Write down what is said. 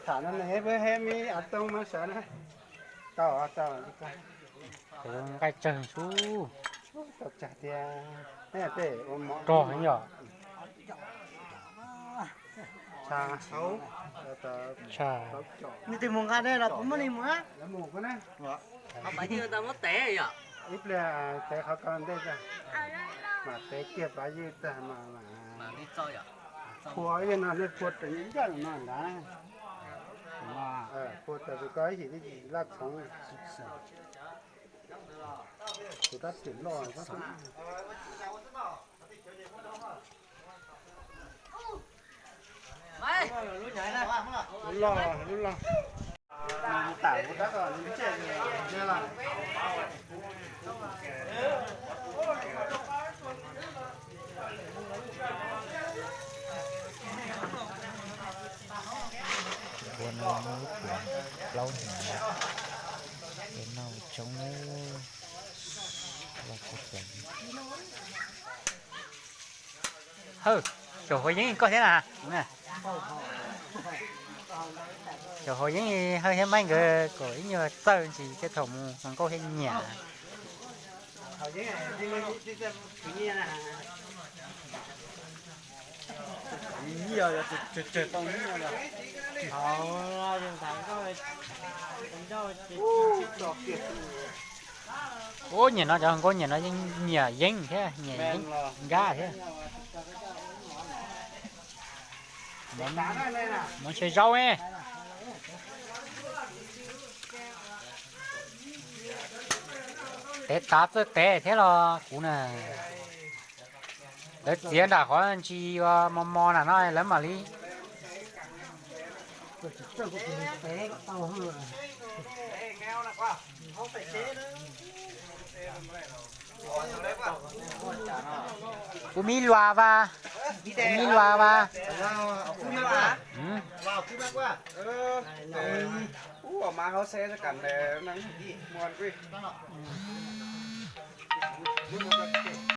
Tham no ne, peb heb mib av toob mas sawv na. Tau tau. Nqaij tsawg sub. Tau tsawg tiag. Tej ua mov rog heev yom. Tsha, tsha. Nws twb mus nqa ne los kuv muab nws mus na. Lawv mus ko na. Ho pab ywg tau muab tev yom. Ib pliag tev qhov ko ntej tag, mam tev kiag pab ywg tag mas. Phua ib no nej phua raws ncaj no ntag. Phua raws tus ko ib yim laj txhoov. Tus rab riam loj. Lub loj, lub loj. Tam kuv tab tom ntsej. Ua no muaj lub cuam plaub hnyuv, es noj tshoob los kuv ceev. Hawj, xyaum Huas Yeeb koj thiab na? Xyaum Huas Yeeb Hawj thiab Maij nkawd kom ib nyuag txawj ntsis thiaj thaum mus hluas nkauj thiaj nyiam. Ub, nyiam no cov hluas nkauj nyiam no yeej nyiam Yeeb thiab nyiam Yeeb nkab thiab. Mov ntshe zaub ne. Tev tav txawj tev thiab los kuv na. Lawv txiav nram qhov ntsis uas mos mos na no lawv mam li. Kuv mib luas vas, kuv mib luas vas.